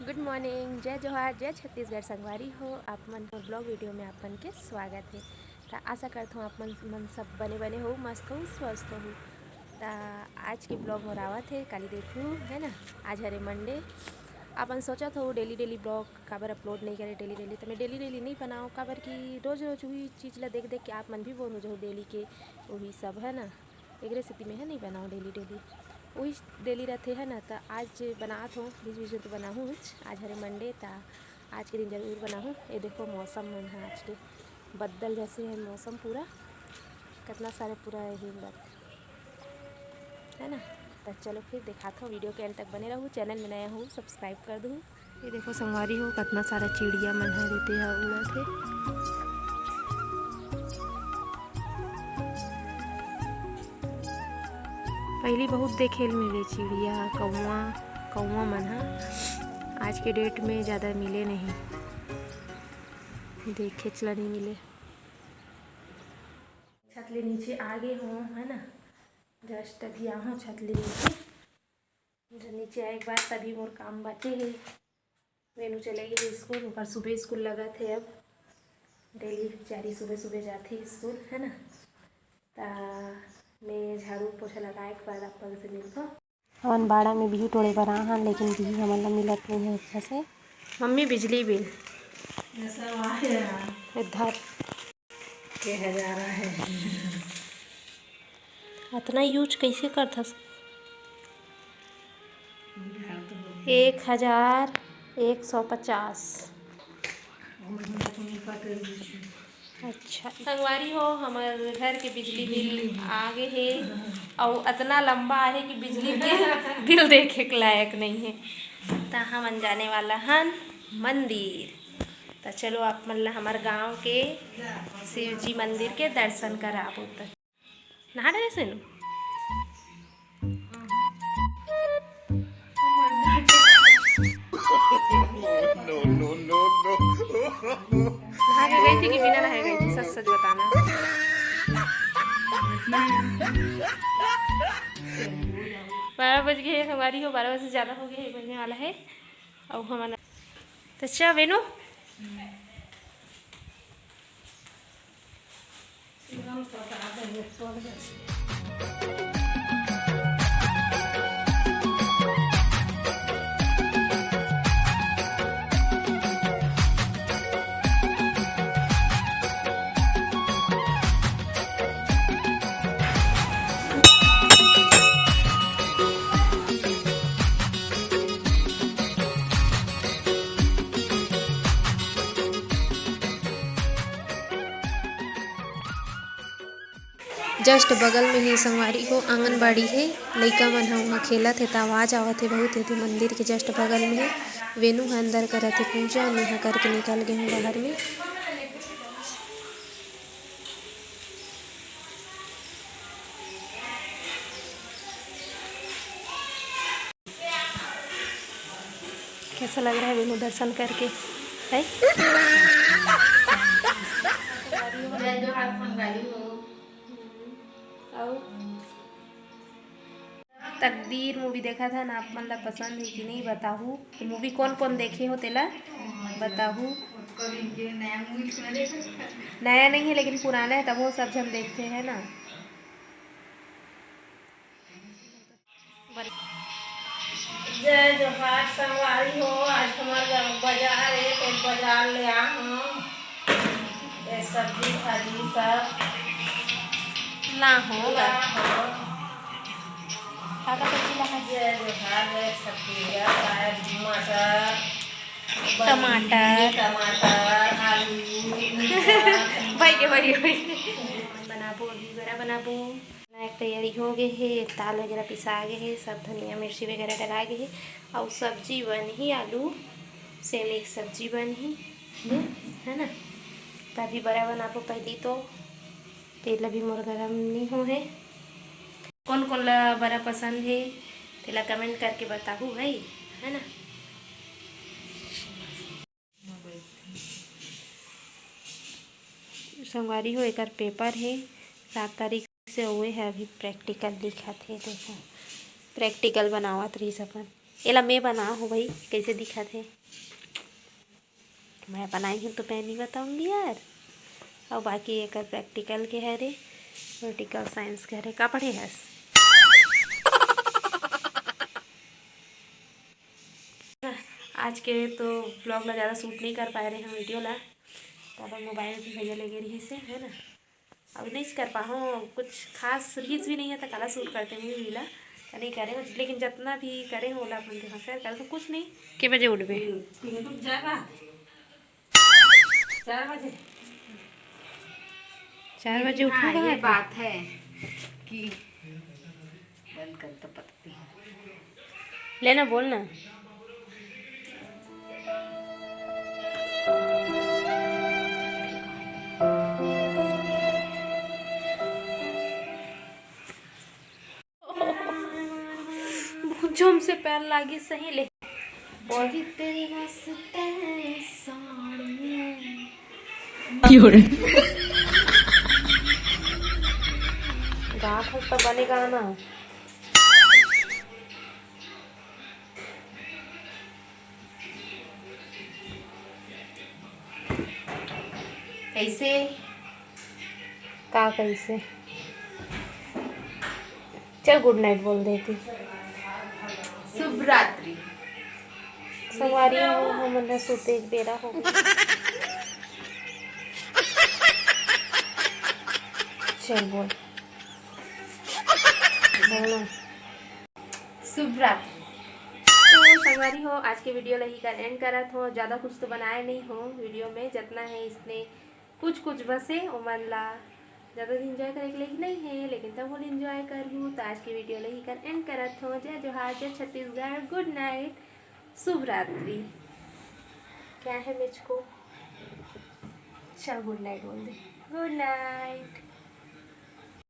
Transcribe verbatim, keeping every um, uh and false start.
गुड morning, जय जोहार, जय छत्तीसगढ़ संगवारी हो। आप मन के ब्लॉग वीडियो में आप मन के स्वागत है। त आशा करत हूँ आप मन, मन सब बने बने हो, मस्त हो, स्वस्थ हो। त आज के ब्लॉग मोर आवत है, काली देखू है ना, आज हरे मंडे। अपन सोचत हो डेली डेली ब्लॉग काबर अपलोड नहीं करे डेली डेली, त मैं डेली डेली नहीं बनाऊँ, काबर कि रोज रोज वही चीज़ ला देख देख के आप मन भी बोर हो जाओ डेली के वही सब, है ना। एकरे सेती मैं ह नहीं बनाऊँ डेली डेली, वही डेली रहते है ना। त आज बनात हो, बीच बीच में तो बनाहूँ, आज हरे मंडे, त आज के दिन जरूर बनाहूँ। ये देखो मौसम मन है आज के, बदल जैसे है मौसम पूरा, कितना सारे पूरा ये बात है ना। त चलो फिर दिखात हो, वीडियो के एंड तक बने रहू। चैनल में नया हो, सब्सक्राइब कर दू। ये देखो संगवारी हो, कितना सारा चिड़िया मन ह रेते ह उड़त हे। पहली बहुत देखे ल मिले चिड़िया, कौवा, कौवा मन ह। आज के डेट में ज़्यादा मिले नहीं, देखे च ला नहीं मिले। छत ले नीचे आ गे हो, है ना, जस्ट अभी आ हो छत ले नीचे। जब नीचे आए के बाद तभी मोर काम बाकी है। वेनू चले गए स्कूल, ओकर सुबह स्कूल लगा थे। अब डेली बेचारी सुबह सुबह जाती स्कूल, है ना। त मैं झाड़ू पोछा लगाए के बाद आप लोग से मिलता। हमन बाड़ा में बिही टोड़े बर आहन, लेकिन बिही हमन ला मिलत नहीं है अच्छा से। मम्मी, बिजली बिल। इधर। के हजारा है। अतना यूज कैसे करथस? एक हजार एक सौ पचास। अच्छा संगवारी हो, हमर घर के बिजली बिल आ गे हे, अउ अतना लंबा आहे कि बिजली बिल बिल देखे के लायक नहीं है। त हमन जाने वाला हन मंदिर। त चलो आप मन ला हमर गांव के शिव जी मंदिर के दर्शन कराबो। त नहा डरे सेनू? नहा के गई थी कि बिना नहाए गई थी? सच सच बताना। बारह बज गए हमारी हो, बारह बजे से ज़्यादा हो गए है, बजने वाला है। अब हमारा तो अच्छा वेनू। जस्ट बगल में ही संगवारी हो आंगनबाड़ी हे, लइका मन ह उहाँ खेलत हे त आवाज आवत हे बहुत। एती मंदिर के जस्ट बगल में हे। वेनू ह अंदर करत हे पूजा, मेहा करके निकल गे हूँ बाहर में। कैसा लग रहा है वेनू दर्शन करके, है? जय जोहार संगवारी हो। अउ तकदीर मूवी देखा था ना, आप मन ला पसंद है कि नहीं बताहू। तो मूवी कौन कौन देखे हो तेला बताहू। नया नहीं है लेकिन पुराना है, तब वो सब झन देखते हैं ना। जय जोहार संगवारी हो, आज हमार गाँव बाजार है, तो बाजार ले आ हम ये सब्जी भाजी सब ना हो ला हो। का का सब्जी ला है? जय जोहार, जय छत्तीसगढ़, पालक, मटर, टमाटर। टमाटर, आलू, भाई के, भाई के, भाई के। बनाबो, अभी बड़ा बनाबो। बनाए के तैयारी हो गए हे, ताल वगैरह पिसा गए हे, सब धनिया मिर्ची वगैरह डला गए हे। अउ सब्जी बनही आलू सेमी के सब्जी बनही, है ना। तभी बड़ा बनाबो पहली तो तेल अभी मोर गरम नहीं हो हे। कौन कौन ला बड़ा पसंद हे तेला कमेंट करके बताहू भाई, है ना। संगवारी हो, एकर पेपर हे सात तारीख से, उहे है अभी प्रैक्टिकल लिखत हे। देखो, प्रैक्टिकल बनावत रहिस अपन। एला मैं बना हूँ भाई, कैसे दिखत हे। मैं बनाई हूँ तो मैं नहीं बताऊँगी यार। और बाकी एकर प्रैक्टिकल के हरे, प्रैक्टिकल साइंस के हरे। का पढ़े हस? आज के तो ब्लॉग ला ज़्यादा शूट नहीं कर पाए रहे हम, वीडियो ला, तो अपन मोबाइल भी भैया लेके रही से, है ना। अब नहीं कर पाहूँ, कुछ खास रील्स भी नहीं है तो काला शूट करते मूवी ला, तो नहीं करे हूँ। लेकिन जितना भी करे हूँ ओला अपन के साथ शेयर कर, तो कुछ नहीं। के बजे उठबे? चार बजे। चार बजे लेकिन उठना हाँ, ये बात है कि बंद कर तो पता लेना, बोलना। भुजम से पैर लागी सही ले। तेरे वास्ते साड़ियाँ। गात हस तो बने गाना। कैसे? का कैसे? चल गुड नाइट बोल देती। शुभ रात्रि। संगवारी हो, हमन ल सुते के बेरा हो गे। चल बोल। बोल ना। शुभ रात्रि। तो संगवारी हो, आज के वीडियो ला ही कर एंड करत हो। ज़्यादा कुछ तो बनाए नहीं हो वीडियो में, जितना है इसने कुछ कुछ बसे ओमन ला ज़्यादा एंजॉय करे के लिए नहीं है, लेकिन तब वो एंजॉय कर लूँ। तो आज के वीडियो ला ही कर एंड करत हो। जय जोहार, जय छत्तीसगढ़, गुड नाइट, शुभ रात्रि। क्या है मुझको? चल गुड नाइट बोल दे, गुड नाइट।